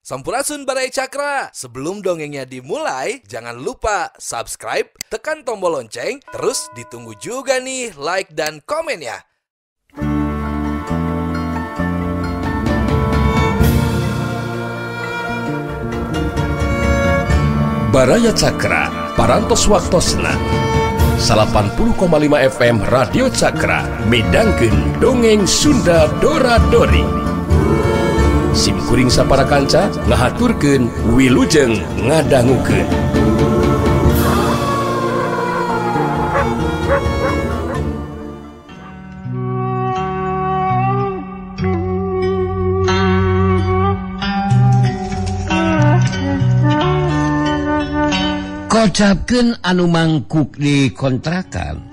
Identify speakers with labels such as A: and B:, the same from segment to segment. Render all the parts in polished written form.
A: Sampurasun Baraya Cakra. Sebelum dongengnya dimulai, jangan lupa subscribe, tekan tombol lonceng, terus ditunggu juga nih like dan komen ya.
B: Baraya Cakra, Parantos Waktosna 80,5 FM Radio Cakra midangkeun dongeng Sunda Dora Dori. Sim kuring sapara kanca ngahaturkeun wilujeng ngadangukeun.
C: Kocapkeun anu mangkuk di kontrakan.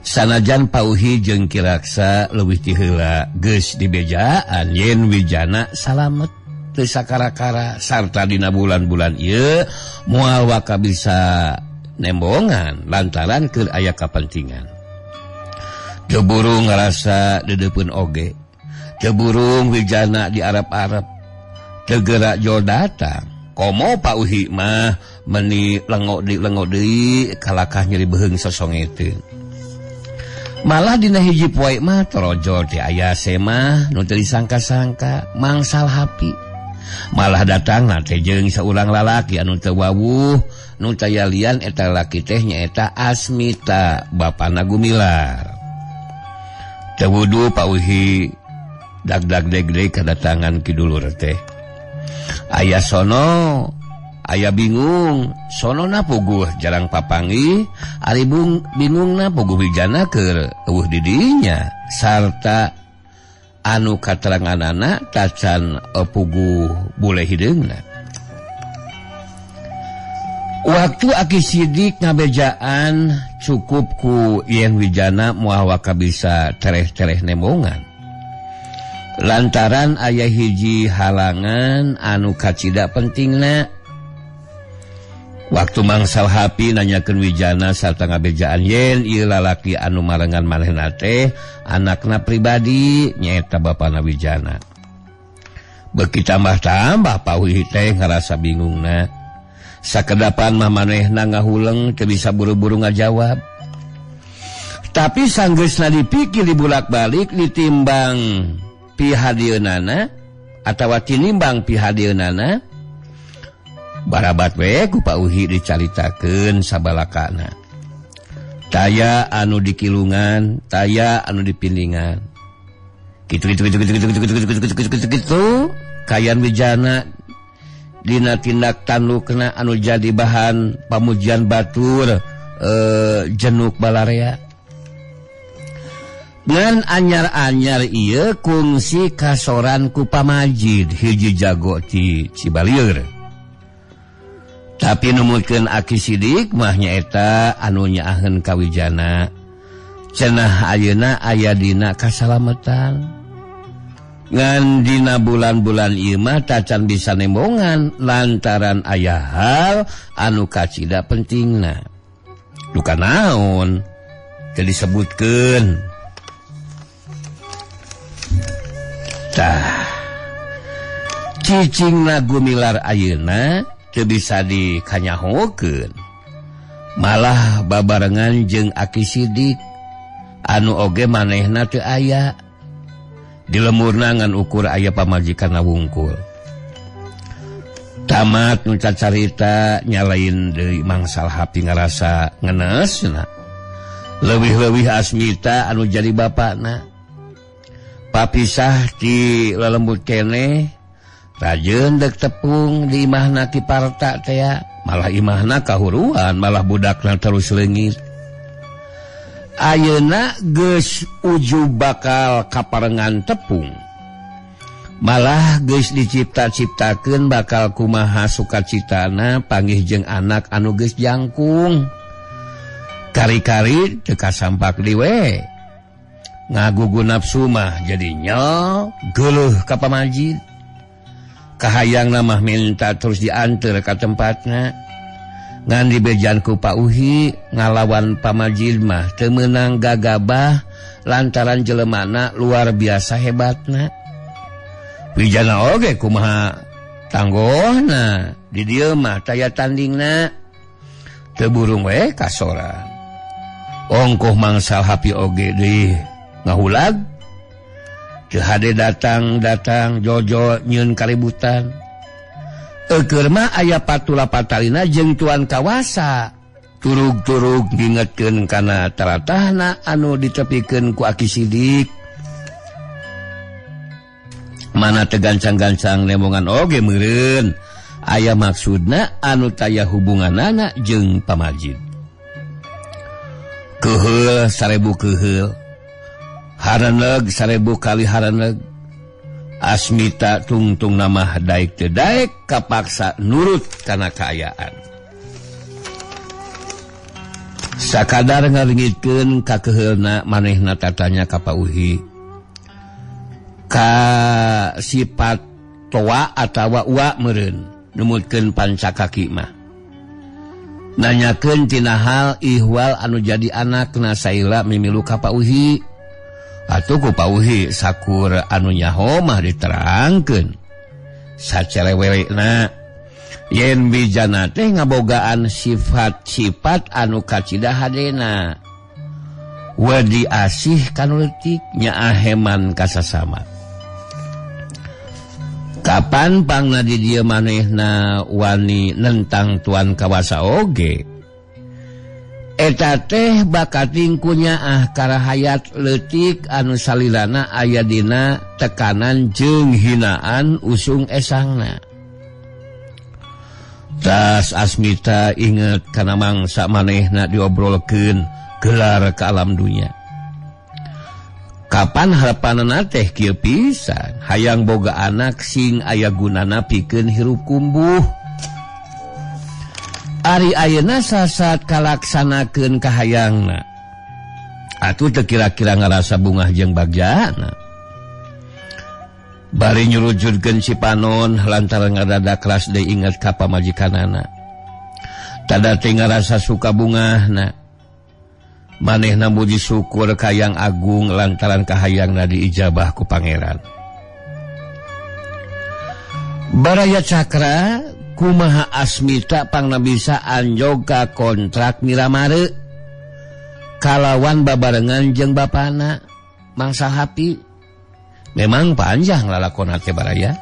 C: Sanajan Pauhi jeung Ki Raksa leuwih ti heula geus dibejaan yen Wijana salamet teu sakara-kara sarta dina bulan-bulan ieu moal waka bisa nembongan lantaran keur aya kapentingan. Teu burung ngarasa deudeupeun oge, teu burung Wijana di Arab-Arab, teu gerak jol datang. Komo Pauhi mah meni lengok deui kalakah nyeri beuheung sosongeteun. Malah dina hiji poe mah torojol ti aya semah nu teu disangka-sangka mangsal hapi. Malah datangna teh jeung saurang lalaki anu teu wawuh nu taya lian eta lalaki teh nyaeta Asmita bapana Gumilar. Teu wudu Pauhi dag-dag deg-deg kadatangan ki dulur teh. Aya sono, aya bingung, sonona puguh jarang papanggih, ari bingungna puguh Wijana keur eueuh di dinya sarta anu kateranganana tacan puguh bule hideungna. Waktu Aki Sidik ngabejaan cukup ku yen Wijana moal waka bisa tereh-tereh nembongan. Lantaran aya hiji halangan anu kacida pentingna. Waktu mangsal hapi nanyakeun Wijana sarta ngabejaan yen ieu lalaki anu marengan manehna teh anakna pribadi nyaeta bapana Wijana. Beuki tambah-tambah Pauhi teh ngarasa bingungna. Sakedapan mah manehna ngahuleng teu bisa buru-buru ngajawab. Tapi sanggeusna dipikir dibulak-balik ditimbang pihadieunana atawa tinimbang pihadieunana barabat we ku Pauhi dicaritakeun sabalakana. Taya anu dikilungan, taya anu dipindingan. Kitu kitu kitu kitu kitu kitu kitu kitu kitu kitu kayan Wijana dina tindak tandukna anu jadi bahan pamujian batur jenuk balarea. Ngan anyar-anyar ieu kungsi kasoran ku pamajid hiji jago ti Cibalieur. Tapi numutkeun Aki Sidik mah nyaeta anu nyaaheun ka Wijana. Cenah ayeuna aya dina kasalametan. Ngan dina bulan-bulan ieu mah tacan bisa nembongan lantaran aya hal anu kacida pentingna. Duka naon teu disebutkeun. Tah, cicingna Gumilar ayeuna teu bisa dikanyahokeun. Malah babarengan jeung Aki Sidik anu oge manehna teu aya. Di lemurna ngan ukur aya pamajikan wungkul. Tamat nu cacarita nyalain deui mangsal hapi ngarasa ngenesna. Leuwih-leuwih Asmita anu jadi bapana. Papisah di lelembut keneh rajeun dek tepung di imahna Ki Parta teh, malah imahna kahuruan, malah budakna terus leungit. Ayeuna geus ujub bakal kaparengan tepung. Malah geus dicipta-ciptakeun bakal kumaha sukacitana panggih jeung anak anu geus jangkung. Kari-kari teu kasampak deui we. Ngagugu nafsu mah jadinya geuleuh ka pamajid. Kahayangna mah minta terus diantar ka tempatna. Ngan dibejan ku Pauhi ngalawan pamajid mah teu meunang gagabah lantaran jelemana luar biasa hebatna. Wijana oge kumaha tanggohna di dieu mah taya tandingna teu burung we kasora. Ongkoh mangsal hapi oge deui ngahulag teu hade datang-datang jojo nyieun kaributan. Eukeun mah aya patula patalina jeung tuan kawasa. Turug-turug ngingetkeun kana taratahna anu ditepikeun ku Aki Sidik. Mana tegancang-gancang nemongan oge meureun aya maksudna anu taya hubunganana jeung pamajid. Keuheul 1000 keuheul, hareuneg 1000 kali hareuneg. Asmita tungtung namah daek teu daek kapaksa nurut kana kaayaan. Sakadar ngarengitkeun ka keuheulna manehna tatanya ka Pauhi. Ka sifat toa atawa ua meureun numutkeun pancakaki mah. Nanyakeun tina hal ihwal anu jadi anakna saila mimilu ka Pauhi. Atuh ku Pauhi sakur anu nyaho mah diterangkeun. Sacelewelena yen Wijana teh ngabogaan sifat-sifat anu kacida hadena. Wedi asih kanu leutik nyaaheman kasasama. Kapan pangna di dieu manehna wani nentang tuan kawasa oge? Eta teh bakating ku nyaah karahayat leutik anu salilana aya dina tekanan jeung hinaan usung esangna. Tas Asmita inget kana mangsa manehna diobrolkeun gelar ke alam dunya. Kapan harapanana teh kieu pisan, hayang boga anak sing aya gunana pikeun hirup kumbuh. Ari ayeuna sasat kalaksanakeun kahayangna. Atuh teu kira-kira ngarasa bungah jeung bagjana. Bari nyurujudkeun si panon lantaran ngadadak kelas deui inget ka pamajikanana. Tada teh ngarasa suka bungahna. Manehna muji syukur ka Yang Agung lantaran kahayangna diijabah ku pangeran. Baraya Cakra kumaha Asmita pangna bisa anjog ka kontrak Miramare kalawan babarengan jeung bapana Mangsa Hapi. Memang panjang lalakon teh baraya.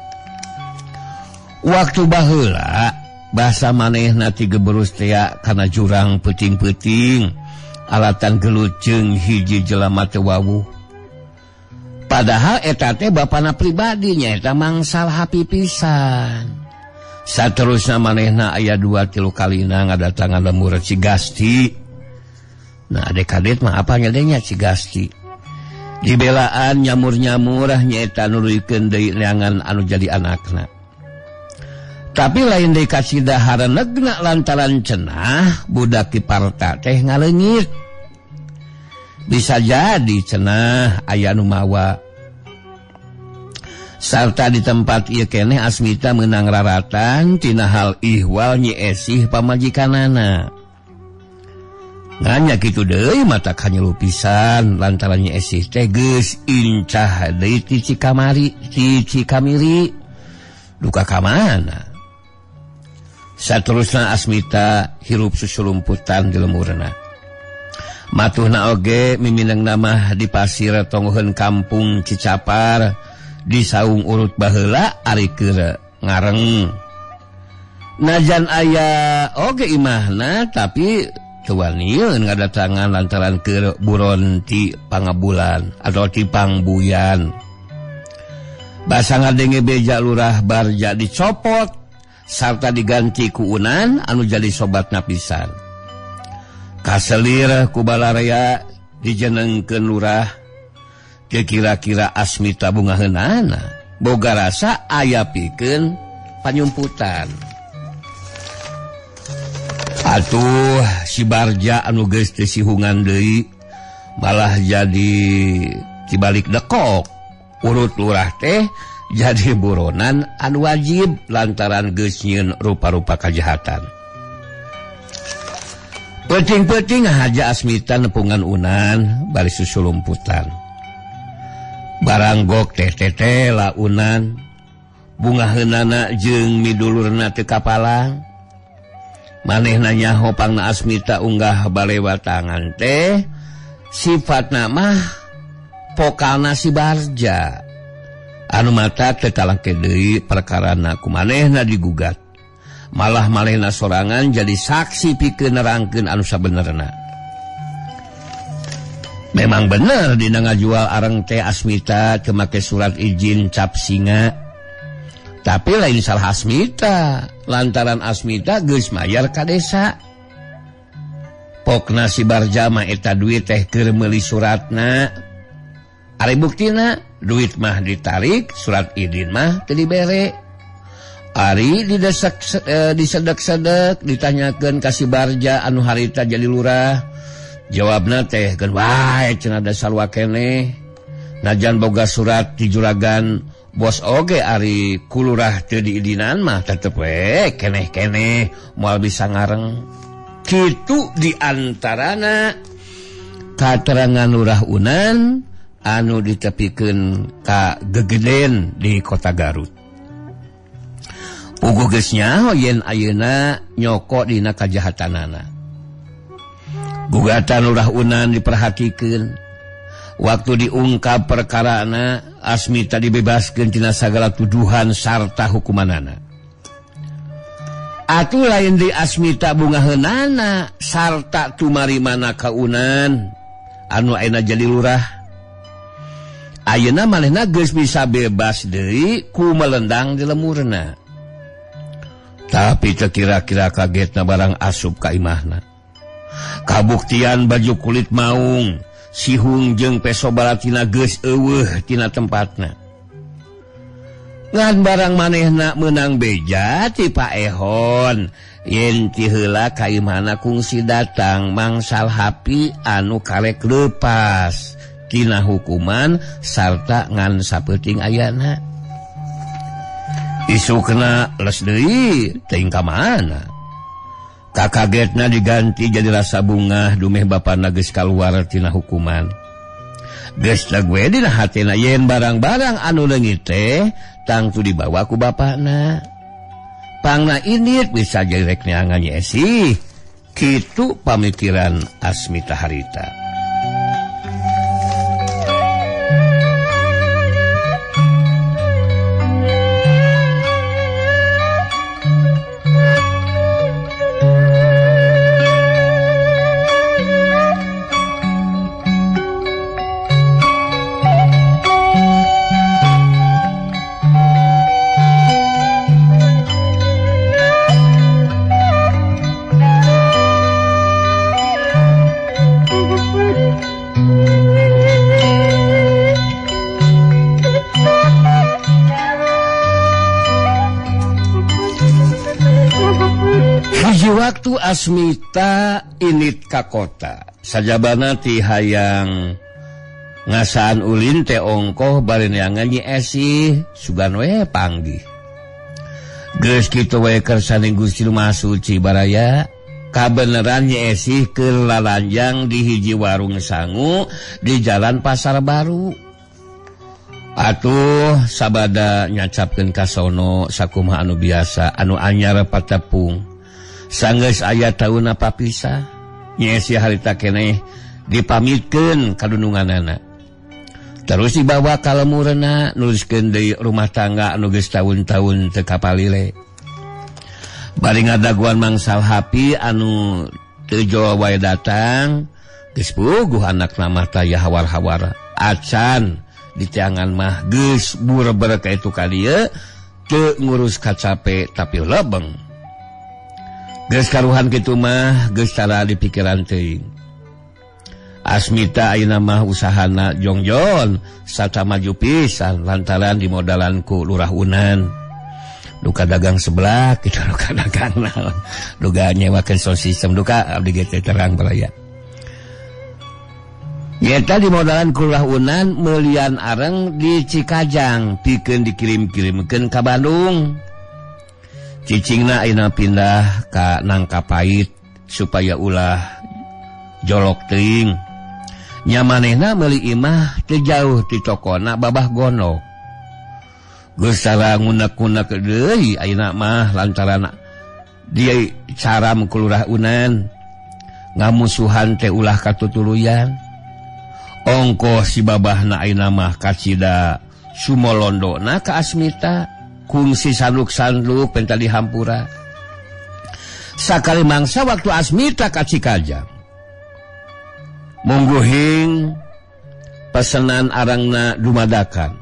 C: Waktu baheula basa manehna ti geberus tea kana jurang peuting-peuting alatan gelut jeung hiji jelema teu wawuh. Padahal eta teh bapana pribadi nyaeta Mangsal Hapi pisan. Saterusna manehna aya 2-3 kalina ngadatangan lemur Cigasti. Nah adek kadet mah apa nyadenya Cigasti. Dibelaan nyamur-nyamur nyaeta nuluykeun deui neangan anu jadi anakna. Tapi lain deui kacida hareunegna lantaran cenah budak ti parta teh ngaleungit. Bisa jadi cenah aya nu mawa. Sarta di tempat ieu keneh Asmita meunang raratan tina hal ihwal Nyi Esih pamajikanana. Nganya kitu deui mata kanyelu pisan lantaran Nyi Esih teh geus incah deui ti Cikamari ti Cikamiri duka ka mana. Saterusna Asmita hirup susulumputan di lemurna. Matuhna oge miminengna mah di pasir tonggoheun kampung Cicapar di saung urut baheula ari keur ngareng. Najan aya oge imahna tapi teu wanieun ngadatangan lantaran keur buron ti pangabulan atau ti pangbuyan. Basa ngadenge beja lurah Barja dicopot sarta diganti ku Unan anu jadi sobatna pisan. Kaselir ku balarea dijenengkeun lurah. Kira-kira Asmita bungaheunana boga rasa aya pikeun panyumputan. Atuh si Barja anu geus teu sihungan deui malah jadi dibalik dekok. Urut lurah teh jadi buronan anu wajib lantaran geus nyieun rupa-rupa kajahatan. Peuting-peuting haja Asmita nepungan Unan bari susulumputan. Baranggok teh teteh la Unan Bungaheunana jeung midulurna teu kapalang. Manehna nyaho pangna Asmita unggah balewatangan teh sifatna mah pokalna si Barja. Anu mata teu talangke deui perkarana ku manehna digugat. Malah manehna sorangan jadi saksi pikeun nerangkeun anu sabenerna. Memang bener dina ngajual areng teh Asmita teu make surat izin cap singa. Tapi lain salah Asmita, lantaran Asmita geus mayar ka desa. Pokna si Barja mah eta duit teh keur meuli suratna. Ari buktina duit mah ditarik, surat izin mah teu dibere. Ari didesek disedek-sedek ditanyakeun ka si Barja anu harita jadi lurah. Jawabna teh keun wae cenah da sarua keneh. Najan boga surat ti juragan bos oge ari kulurah teu diidinan mah tetep we keneh-keneh moal bisa ngareng. Kitu diantarana katerangan Lurah Unan anu ditepikeun ka gegeden di kota Garut. Puguh geus nyaho yen ayeuna nyoko dina kajahatanana. Gugatan Lurah Unan diperhatikeun. Waktu diungkap perkarana Asmita dibebaskeun tina sagala tuduhan sarta hukumanana. Atuh lain di Asmita bungaheunana sarta tumarimana ka Unan anu ayeuna jadi lurah. Ayeuna manehna geus bisa bebas deui ku melendang di lemurna. Tapi teu kira-kira kagetna barang asup ka imahna. Kabuktian baju kulit maung sihung jeung peso balatina geus eueuh tina tempatna. Ngan barang manehna meunang beja ti paehon yen ti heula ka imahna kungsi datang mangsal hapi anu karek leupas tina hukuman sarta ngan sapeuting ayana. Isukna les deui teuing ka mana. Kakagetna diganti jadi rasa bungah dumeh bapana geus kaluar tina hukuman. Geus gue dina hatena yen barang-barang anu leungit teh tangtu dibawa ku bapana. Pangna indit bisa jadi rek neangan Esi. Kitu pamikiran Asmita harita. Waktu Asmita init ka kota sajabana ti hayang ngasaan ulin teh ongkoh bari neangan Nyi Esi sugan we panggih. Geus kitu we kersaning Gusti Nu Maha Suci baraya kabeneran Nyi Esi keur lalanjang di hiji warung sangu di jalan Pasar Baru. Atuh sabada nyacapkeun ka sono sakumaha anu biasa anu anyar patepung. Sanggeus aya tauna papisah Nyi Esi harita keneh dipamitkeun ka dununganana. Terus dibawa ka lemurna nuliskeun deui rumah tangga anu geus taun-taun teu kapalile. Bari ngadaguan mangsal hapi anu teu jauh wae datang geus puguh anakna mah taya hawar-hawar acan ditiangan mah geus bureber ka itu ka dieu teu ngurus kacape tapi lebeng. Geus karuhan kitu mah geus tara dipikiran teuing. Asmita ayeuna mah usahana jongjon sarta maju pisan lantaran dimodalan ku Lurah Unan. Duka dagang sebelah kitu duka dagang naon. Duka nyewakeun sound system duka abdi ge teu terang baraya. Nyeta dimodalan ku Lurah Unan meulian areng di Cikajang pikeun dikirim-kirimkeun ka Bandung. Cicingna ayeuna pindah ka Nangkapait supaya ulah jolok teuing. Nya manehna meuli imah teu jauh ti tokona Babah Gondok. Geus ngunak-ngunak deui ayeuna mah lantaran dia caram ku Lurah Unan ngamusuhan teh ulah katutuluyan. Ongkoh si babahna ayeuna mah kacida sumolondona ka Asmita kungsi sanduk-sanduk penta dihampura. Sakali mangsa waktu Asmita ka Cikajang mungguhing pesenan arangna dumadakan.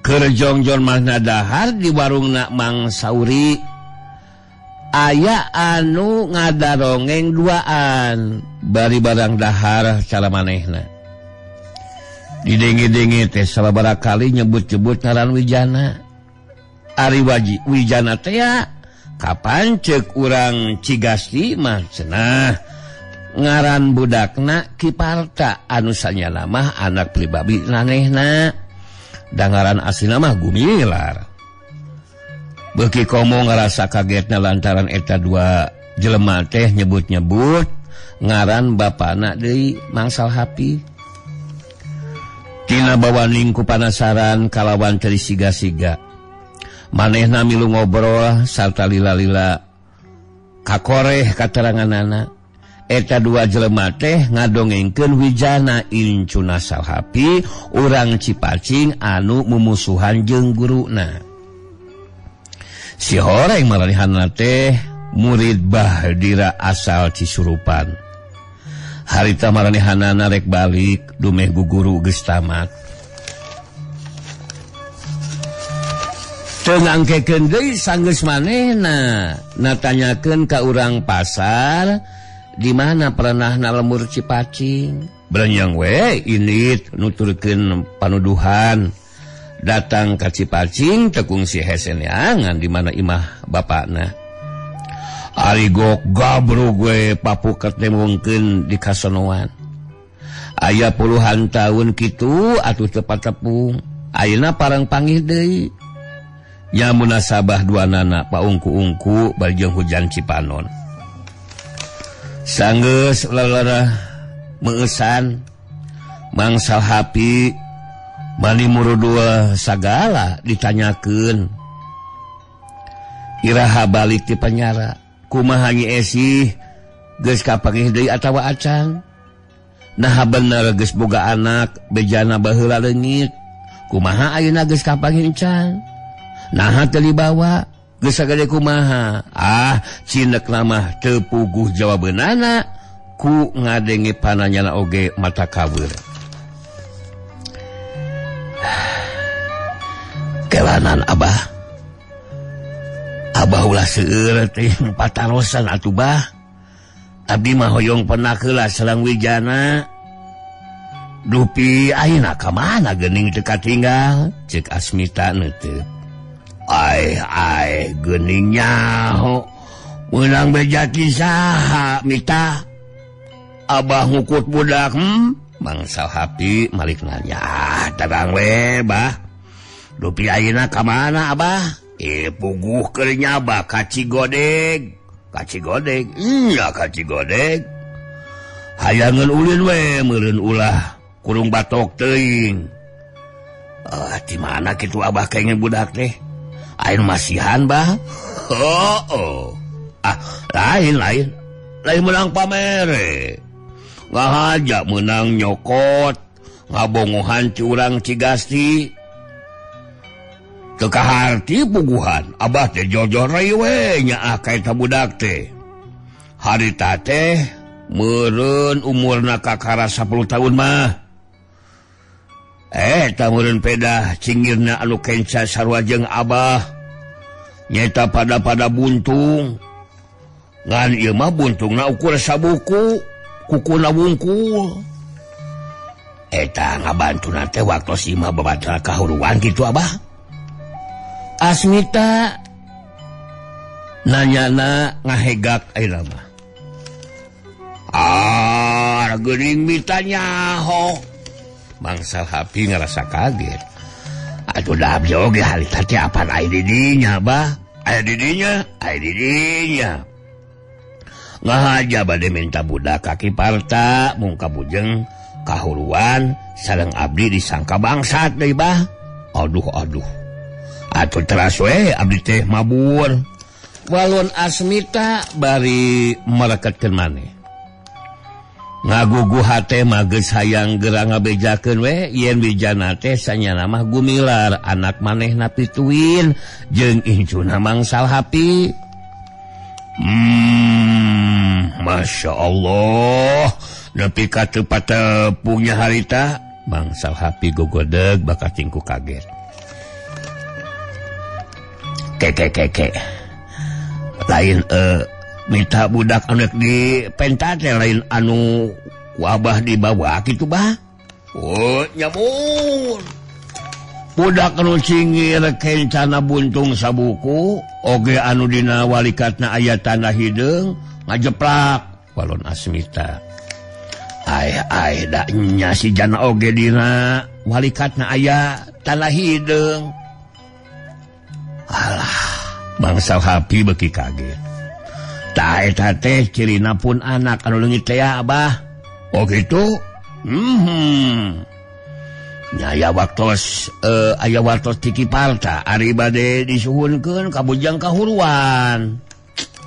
C: Keur jongjon mahna dahar di warungna Mang Sauri aya anu ngadarongeng duaan bari barang dahar cara manehna. Didenge-denge teh sababaraha kali nyebut-nyebut ngaran Wijana. Ari Wijana teh kapan ceuk urang Cigasti mah cenah ngaran budakna Ki Parta anu sanyana mah anak pribadi manehna. Da ngaran aslina mah Gumilar. Beuki komo ngarasa kagetna lantaran eta dua jelema teh nyebut-nyebut ngaran bapana deui Mang Salhapi. Tina bawaning ku panasaran kalawan teu siga-siga. Manehna milu ngobrol sarta lila-lila kakoreh kateranganana. Eta dua jelema teh ngadongengkeun Wijana incuna Salhapi urang Cipacing anu mumusuhan jeung guruna. Si horeng maranihanna teh murid Bahdira asal Cisurupan. Harita maranehanana rek balik dumeh guguru geus tamat. Teu ngangkekeun deui sanggeus manehna natanyakeun ka urang pasar di mana pernahna lemur Cipacing. Brenyang we init nuturkeun panuduhan datang ka Cipacing tekung si hese neangan di mana imah bapakna. Ari gok gabrug we papuket nemongkeun di kasonoan. Aya puluhan tahun kitu atuh teu patepung. Ayeuna parang panggih deui. Nya munasabah duanana paungku-ungku bari jeung hujan Cipanon. Sanggeus lelerah meueusan Mang Salhapi mani murudua sagala ditanyakeun. Iraha balik ti panyara. Kumaha Nyi Esih geus kapanggih deui atawa acan? Naha bener geus boga anak bejana baheula leungit. Kumaha ayeuna geus kapanggih encan? Naha teu dibawa? Geus sagede kumaha? Ah, cinek mah teu puguh jawabeunana ku ngadenge pananyana oge mata kabeur. Kelanan Abah. Abah ulah seueur teh patarosan atuh bah. Abdi mah hoyong penak heula sareng Wijana. Dupi ayeuna ka mana geuning teu katinggal? Ceuk Asmita neuteut. Ai ai geuning nyaho meunang beja ti saha mita? Abah ngukut budak Mang Salhapi malik nanya. Ah, terang we bah. Dupi ayeuna ka mana Abah? Puguh keur nyaba ka Cigodeg. Ka Cigodeg? Iya ka Cigodeg. Hayangeun ulin we meureun ulah kurung batok teuing. Ah, di mana kitu Abah kenging budak teh? Ayeuna masihan bah. Oh, oh. Ah, lain lain. Lain meunang pamere. Ngahaja meunang nyokot, ngabongohan curang Cigasti. Teu kaharti puguhan, Abah teh jojor we nyaah ka eta budak teh. Harita teh meureun umurna kakara 10 tahun mah. Eta meureun pedah cingirna anu kenca sarua jeung Abah. Nyaeta pada-pada buntung. Ngan ieu mah buntungna ukur sabuku, kukuna wungkul. Eta ngabantuna teh waktu imah babatra kahuruan kitu Abah. Asmita nanyana ngahegak ayeuna mah. Ah, geuning mita nyaho. Mang Salhapi ngerasa kaget. Atuh da abdi oge harita teh apan aya di dinya, Bah? Aya di dinya, aya di dinya. Ngahaja bade minta budak ka Ki Parta mung kabujeng kahuruan sareng abdi disangka bangsat deui, Bah. Aduh aduh. Atuh teras we abdi teh mabur. Walon Asmita bari mereketkeun maneh. Ngagugu hate mah geus hayang geura ngabejakeun we yen Wijana teh sanyana mah Gumilar anak manehna pituin jeung incuna Mang Salhapi. Masya Allah, nepi ka teu patepungnya harita. Mang Salhapi gogodeg bakal tingku kaget. Keke lain minta budak anak di pentate lain anu wabah dibawa gitu bah. Oh nyamun budak anu cingir kencana buntung sabuku oge anu dina walikatna aya tanah hideung ngajeplak Walon Asmita. Ai ai da nya si jana oge dina walikatna aya tanah hideung. Alah, Mang Salhapi beuki kaget. Tah eta teh cirina pun anak anu leungit teh abah. Oh gitu. Nya aya waktos aya waktos ti Ki Parta ari bade disuhunkeun ka Bujang Kahuruan.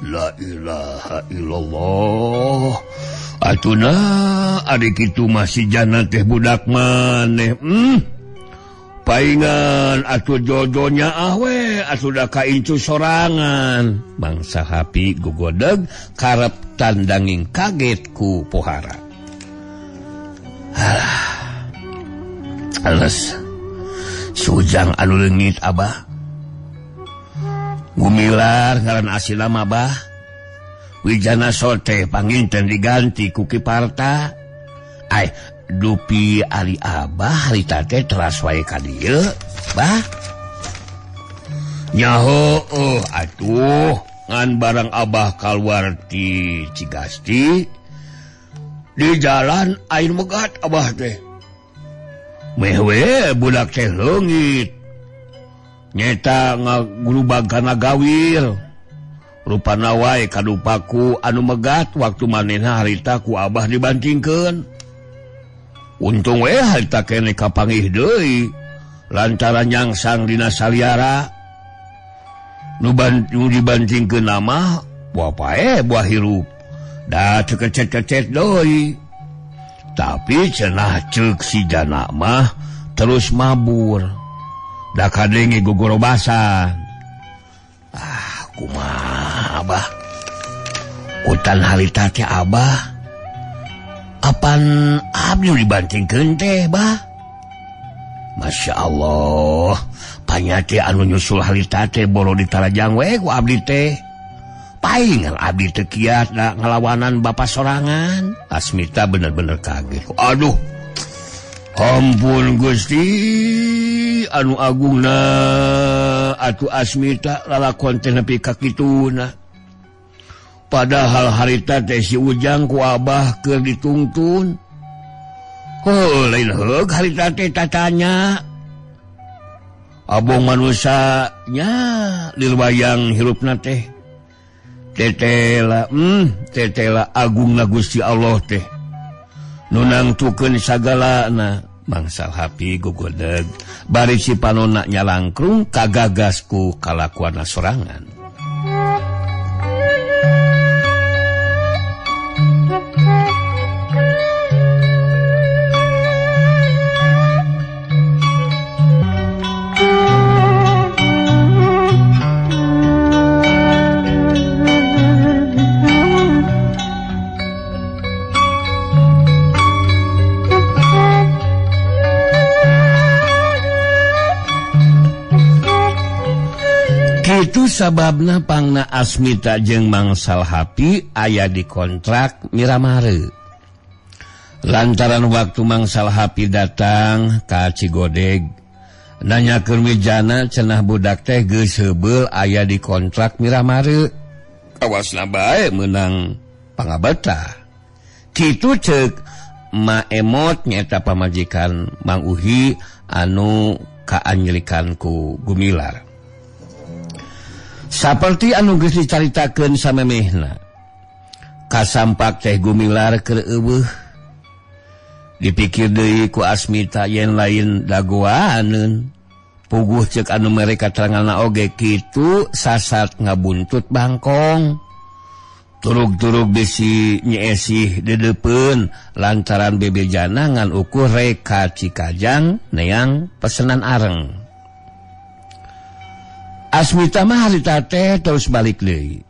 C: La ilaha illallah. Atuna ari kitu mah si jana teh budak maneh. Paingan atuh jodohnya ahwe atuh da ka incu sorangan. Mang Salhapi gogodeg karep tandanging kaget ku pohara. Alah. Ales. Sujang anu leungit abah. Gumilar ngaran asila mah bah. Wijana sote panginten diganti ku Ki Parta. Ai dupi ari abah harita teh teras wae ka dieu bah. Nyaho atuh ngan barang abah kaluar ti Cigasti di jalan air megat abah teh. Meh we budak teh leungit. Nyeta ngagurubag kana gawir. Rupana wae kadupaku anu megat waktu manehna harita ku abah dibantingkeun. Untung we harita kene kapanggih deui lantaran nyangsang dina saliara. Nu dibantingkeun mah buah pae buah hirup. Da teu kecet-kecet deui. Tapi cenah ceuk si jana mah terus mabur. Da kadenge gogorobasan. Ah, kumaha abah? Utan harita teh abah. Apan abdi dibantingkeun teh bah. Masya Allah, panyate anu nyusul harita teh boro ditarajang we ku abdi teh. Paingan abdi teu kiat da ngalawanan bapa sorangan. Asmita bener-bener kaget. Aduh, ampun Gusti anu agungna atuh Asmita lalakon teh nepi ka kituna. Padahal harita teh si Ujang ku abah keur ditungtun. Heuh, lain heug harita teh tatanya. Abong manusia nya lirwayang hirupna teh. Tetela, tetela agungna Gusti Allah teh. Nu nangtukeun sagalana. Mang Salhapi gogodeg bari si panona nyalangkrung kagagas ku kalakuanna sorangan. Itu sababna pangna Asmita jeung Mang Salhapi aya di kontrak Miramare. Lantaran waktu Mang Salhapi datang ka Cigodeg nanyakeun Wijana cenah budak teh geus heubeul aya di kontrak Miramare. Kawasna bae meunang pangabetah. Kitu ceuk Ma Emot nyaeta pamajikan Mang Uhi anu kaanjelikan ku Gumilar. Saperti anu geus dicaritakeun samemehna. Kasampak teh Gumilar keur eueuh. Dipikir deui ku Asmita yen lain dagoaneun. Puguh cek anu mereka terangana oge kitu sasat ngabuntut bangkong. Turug-turug bisi nyeesih dedepeun lantaran bebejana ngan ukur reka Cikajang neang pesenan areng. Asmita mah harita teh terus balik deui.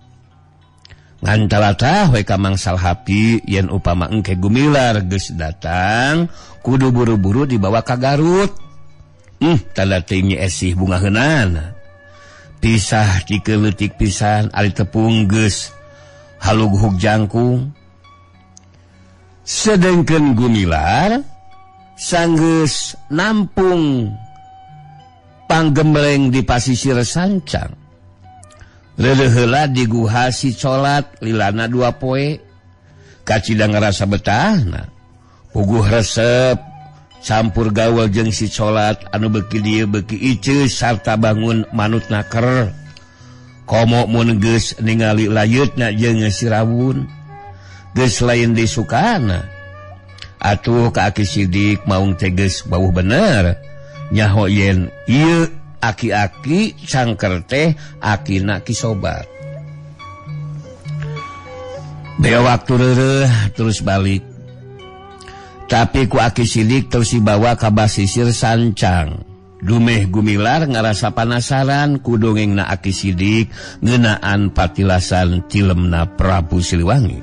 C: Ngan talatah we ka Mang Salhapi yen upama engke Gumilar geus datang kudu buru-buru dibawa ka Garut. Tanda teh nyeesih bungaheunana. Pisah dikeleutik pisan ari tepung geus halughug jangkung. Sedengkeun Gumilar sanggeus nampung panggembleng di pasisir Sancang. Reureuh heula di guha si colat lilana 2 poe. Kacida ngarasa betahna. Puguh resep campur gaul jeung si colat anu beuki dieu beuki iceus sarta bangun manut naker. Komo mun geus ningali layeutna jeung si Rawun geus lain disukana. Atuh ka Aki Sidik maung teh geus bauh bener nyaho yen ieu aki-aki cangker teh akina Ki Sobat. Bea waktu reureuh terus balik. Tapi ku Aki Sidik terus dibawa ka basisir Sancang. Dumeh Gumilar ngarasa panasaran ku dongengna Aki Sidik ngeunaan patilasan tilemna Prabu Siliwangi.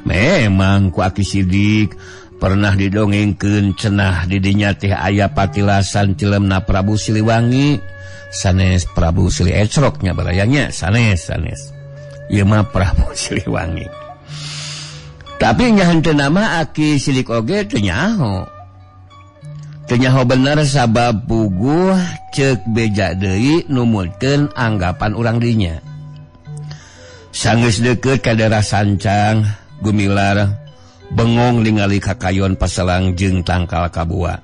C: Memang ku Aki Sidik pernah didongengkeun cenah di dinya teh aya patilasan tilemna Prabu Siliwangi sanes Prabu Sili Ecrok nya barayanya sanes sanes. Ieu mah Prabu Siliwangi. Tapi nya henteu nama Aki Sidik oge teu nyaho. Teu nyaho bener sabab puguh ceuk beja deui numutkeun anggapan urang dinya. Sanggeus deukeut ka daerah Sancang, Gumilar bengong ningali kakayon paselang jeung tangkal kabua.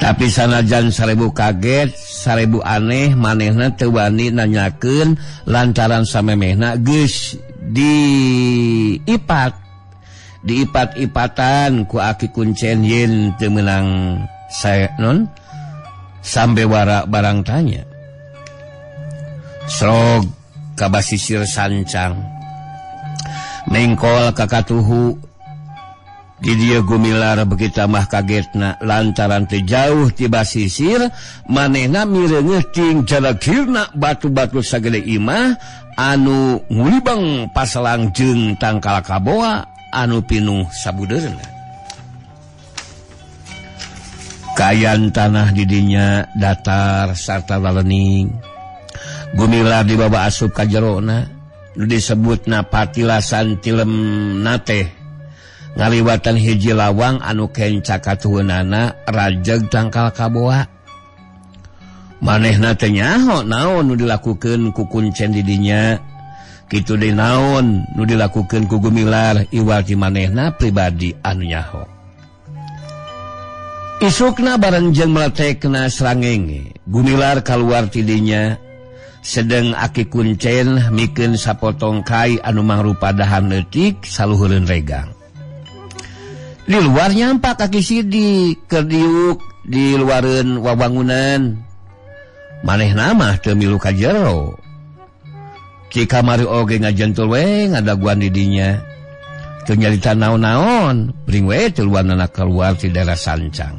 C: Tapi sanajan 1000 kaget, 1000 aneh manehna teu wani nanyakeun lantaran samemehna geus diipat. Diipat-ipatan ku Aki Kuncen yen teu meunang non sambewara barang tanya. Srog ka basisir Sancang. Mengkol ka katuhu. Di dieu Gumilar beuki tambah kagetna lantaran teu jauh ti basisir manehna mireungeuh ting jalagirna batu-batu sagede imah anu ngulibeng paselang jeung tangkal kaboa anu pinuh sabudeurna. Kayan tanah didinya datar sarta lalening. Gumilar dibawa asup ka jerona nu disebutna patilasan tilem teh ngaliwatan hiji lawang anu kenca katuhunana rajeg tangkal kaboa. Manehna teh nyaho naon nu dilakukeun ku kuncen didinya. Kitu deui naon nu dilakukeun ku Gumilar iwal ti manehna pribadi anu nyaho. Isukna bareng jeung meletekna srangenge, Gumilar kaluar ti dinya sedeng Aki Kuncen mikeun sapotong kai anu mangrupa dahan leutik saluhureun regang. Di luar nyampak Aki Sidik keur diuk di luareun wawangunan. Manehna mah teu milu ka jero. Ci kamari oge ngajentul we ngadaguan di dinya. Teu nyarita naon-naon, bring we teu luanana keluar ti daerah Sancang.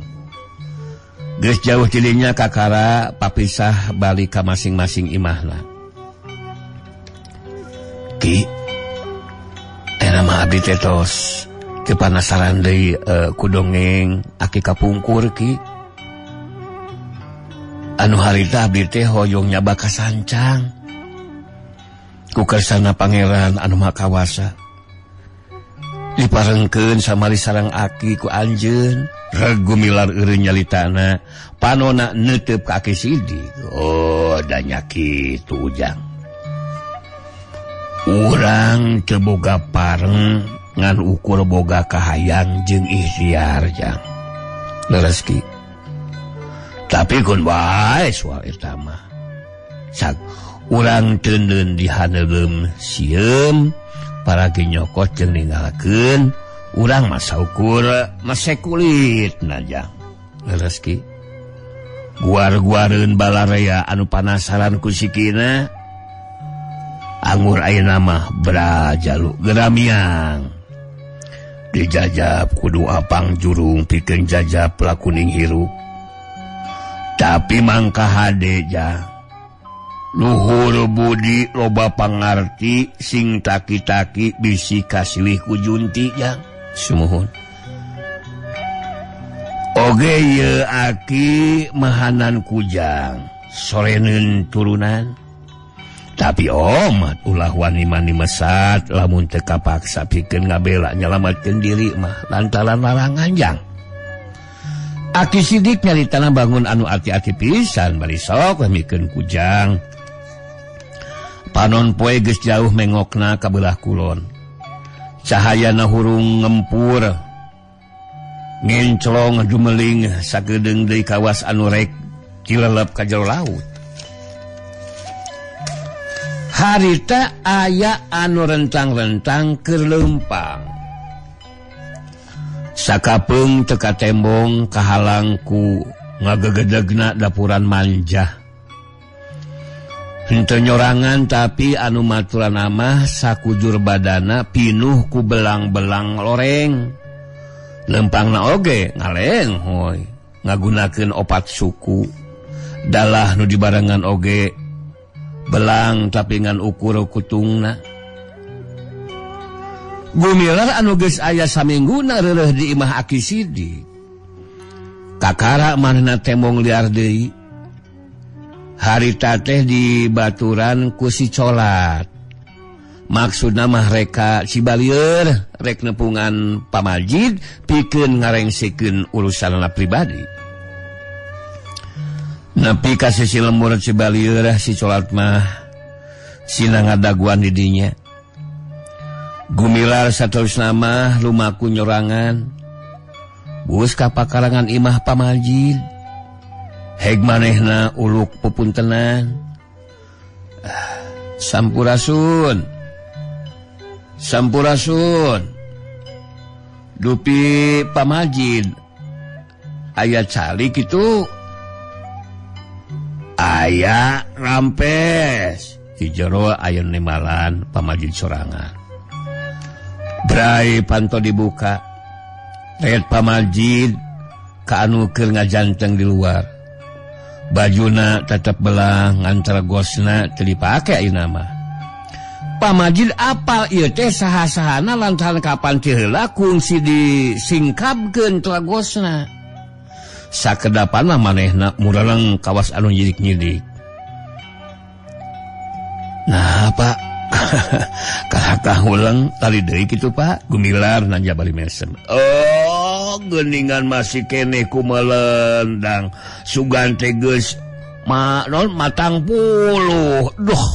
C: Geus jauh ti dinya kakara papisah balik ka masing-masing imahna. Ki, teh mah abdi teh tos teu panasaran deui ku dongeng aki kapungkur Ki. Anu harita abdi teh hoyong nyaba ka Sancang. Ku kersana pangeran anu maha kawasa. Diparengkeun samari sareng aki ku anjeun. Reg Gumilar eureun nyalitana, panona neuteup ka Aki Sidik. Oh, da nya kitu Ujang. Urang teu boga pareng ngan ukur boga kahayang jeung ikhtiar jang. Leres Ki. Tapi kun wae soal eta mah. Sag urang teuneun di haneuleum sieum paragi nyokot jeung ninggalkeun urang mah saukur mase kulitna jang. Leres Ki. Guar-guareun balarea anu panasaran ku sikina. Anggur ayeuna mah brajalu geramiang. Dijajab kudu apang jurung pikeun jajab lakuning hirup. Tapi mangka hade jang. Luhur budi loba pangarti sing taki-taki bisi kasilih ku junti jang. Sumuhun. Oge ye aki mahanan kujang soreneun turunan. Tapi omat ulah wani mani mesat lamun teu kapaksa pikeun ngabela nyalamatkeun diri mah lantaran larangan jang. Aki Sidik nyaritana bangun anu ati-ati pisan bari sok mikeun kujang. Panon poe geus jauh mengokna ka belah kulon. Cahayana hurung ngempur. Ngenclong jumeling sakedeung deui kawas anu rek cilelep ka jero laut. Harita aya anu rentang-rentang keur leumpang. Sakapeung teu katembong kahalang ku ngagegedegna dapuran manjah. Henteu nyorangan tapi anu maturan mah sakujur badana pinuh ku belang-belang loreng. Lempangna oge ngaleng hoy ngagunakeun opat suku. Dalah nu dibarengan oge belang tapi ngan ukur kutungna. Gumilar anu geus aya samingguna reureuh di imah Aki Sidik. Kakara manehna tembong liar deui. Harita teh dibaturan ku si Colat. Maksudna mah reka Cibalieur rek nepungan pamajid pikeun ngarengsekeun urusanna pribadi. Nepi ka sisi lembur Cibalieur si Colat mah sina ngadaguan di dinya. Gumilar saterusna mah lumaku nyorangan. Bus ka pakarangan imah pamajid. Heg manehna uluk pupuntenan. Sampurasun. Sampurasun. Dupi pamajid aya calik kitu. Aya rampes. Di jero aya nimalan pamajid sorangan. Brai panto dibuka. Red pamajid ka anu keur ngajanteng di luar. Bajuna tetep belang antara gosna teu dipake ayeuna mah. Pamajid apal ieu teh saha-sahana lantaran kapan teu heula kungsi disingkapkeun telagosna. Sakedapan mah manehna mureleng kawas anu nyidik-nyidik. Nah, Pak, kakak ulang tali deui kitu Pak, Gumilar nanja bari mesem. Oh, geuningan masih keneh ku melendang. Sugan teh geus ma non matang puluh. Duh.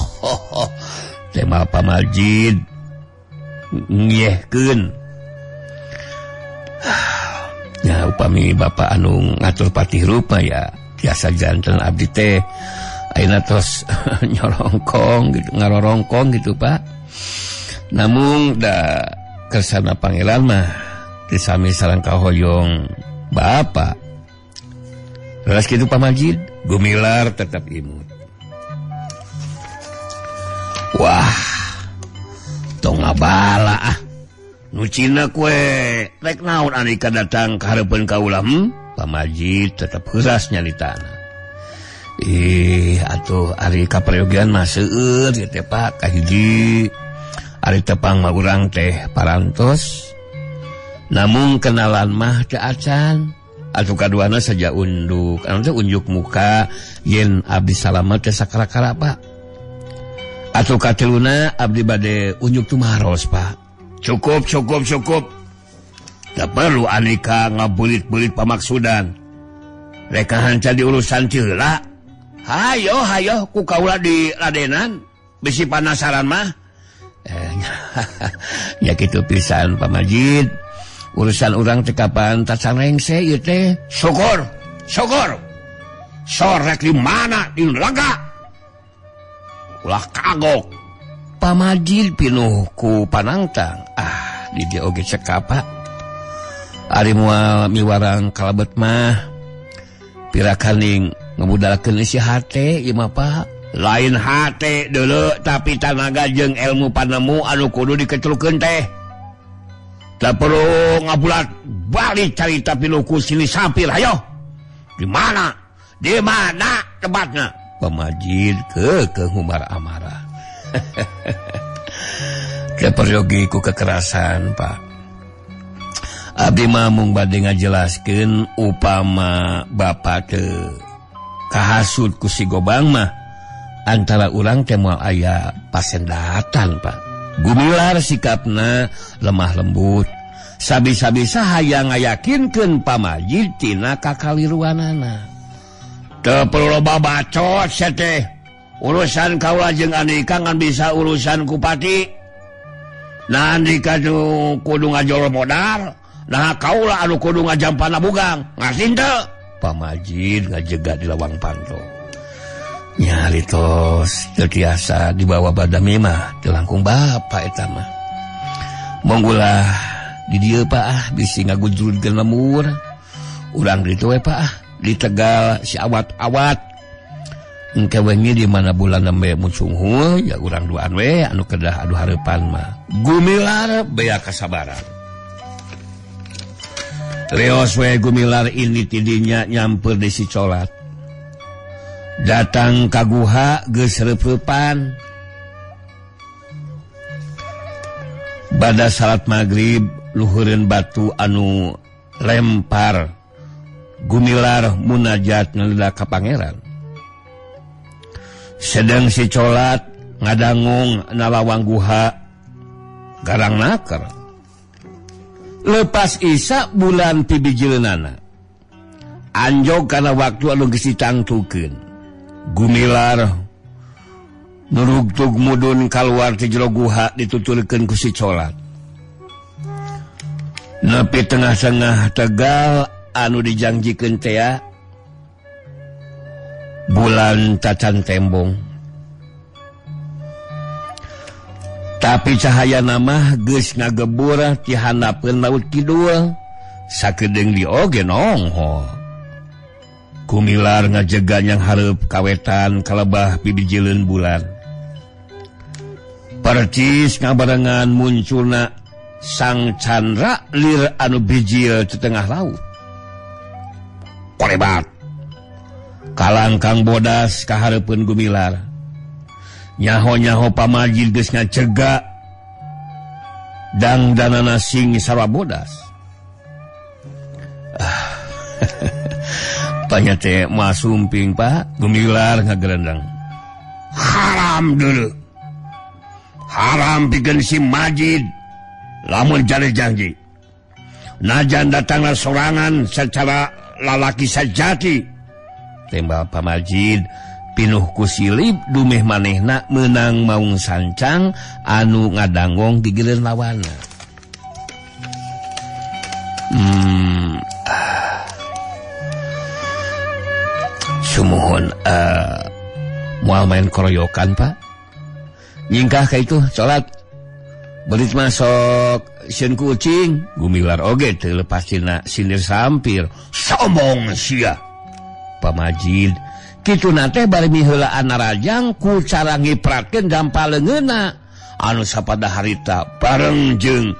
C: Tema pamajid ngehkeun. Ya upami bapak anu ngatur patih rupa ya tiasa janten abdi teh ayeuna tos nyorongkong gitu, ngarorongkong gitu Pak. Namun da kersana pangeran mah disami sareng kahoyong bapak. Leres kitu pamajid, Gumilar tetap imut. Wah, tong ngabala ah. Nu cina kue rek naon Anika datang ka hareupeun kaula Pamajid tetap heuras nyaritana. Ih, atuh ari kaprayogian mah seueur ieu teh Pak, kahiji ari tepang mah urang teh parantos. Namun kenalan mah teu acan. Atuh kaduana saja unduk, anu teh unjuk muka yen abdi salamet teh sakara-kara Pak. Atuh katiluna abdi bade unjuk tumaros Pak. Cukup, cukup, cukup. Tak perlu Anika ngabulit-bulit pamaksudan. Reka hanca di urusan ceula. Hayo, hayo, ku kaula di ladenan. Bisi panasaran mah. Ya kitu pisan pamajid. Urusan urang teh kapan tacan rengse ieu teh. Syukur, syukur. Sorek di mana di lega. Ulah kagok. Pamajid pinuh ku panangtang. Ah, di dieu oge cekap Pak. Ari moal miwarang kalebet mah. Pirakaning Ngabudalkeun isi hate ieu mah Pak. Lain hate deuleu tapi tanaga jeung ilmu panemu anu kudu dikeclukeun teh. Teu perlu ngabulat balik carita piluku sili sampir hayo. Di mana? Di mana tempatna? Pamajid keukeuh ngumbar amarah. Teu peryogi ku kekerasan Pak. Abdi mah mung bade ngajelaskeun upama bapa teu kahasut ku si Gobang mah antara urang teh moal aya pasendatan Pak. Gumilar sikapna lemah lembut. Sabi-sabisa hayang ngayakinkeun pamajid tina kakaliruanana. Teu perlu loba bacot sia teh. Urusan kaula jeung Andika ngan bisa urusan kupati. Nah Andika nu kudu ngajol modal, nah kaula anu kudu ngajampana bugang. Ngarti teu? Pamajid ngajega di lawang panto. Nyari tos teu tiasa dibawa badami mah teu langkung bapa eta mah. Monggulah di dieu Pak ah bisi ngagujrudkeun lemur. Urang ditu we Pak ah di Tegal si awat-awat. Engke wengi di mana bulan nembe mucunghul ya urang duaan we anu kedah adu hareupan mah. Gumilar bea kasabaran. Leos we Gumilar ini tidinya nyamper di si Colat. Datang ka guha geus reup-reupan. Bada salat magrib luhureun batu anu lempar Gumilar munajat nalila ka pangeran. Sedang si Colat ngadangung nalawang guha garang naker. Lepas Isa bulan pibijileunana. Anjog kana waktu anu geus ditangtukeun. Gumilar nurugtug mudun kaluar ti jero guha dituturkeun ku si Colat. Nepi tengah-tengah Tegal anu dijangjikeun tea bulan tacan tembong. Tapi cahaya namah geus ngagebur ti handapeun laut kidul sakedeung di oge nonghol. Gumilar ngajega yang hareup kawetan kalebah pibijileun bulan. Percis ngabarengan munculna sang candra lir anu bijil di tengah laut. Korebat. Kalangkang bodas kahareupeun Gumilar. Nyaho-nyaho pamajid geus ngacega dangdanana sing sarua bodas. Tanya teh moal sumping Pak. Gumilar ngagerendeng. Haram dulu. Haram pikeun si Majid lamun jare janji. Najan datangna sorangan secara lalaki sejati. Tembal Pamajid pinuh ku silib dumeh manehna meunang maung sancang anu ngadanggong gigireun lawana. Sumuhun moal main koroyokan Pak. Nyingkah ka itu salat berit masuk sieun ku ucing. Gumilar oge teu lepas tina sindir sampir. Sombong sia. Pamajid kituna teh bari miheulaan narajang ku cara ngipratkeun dampal leungeunna anu sapada harita bareng jeung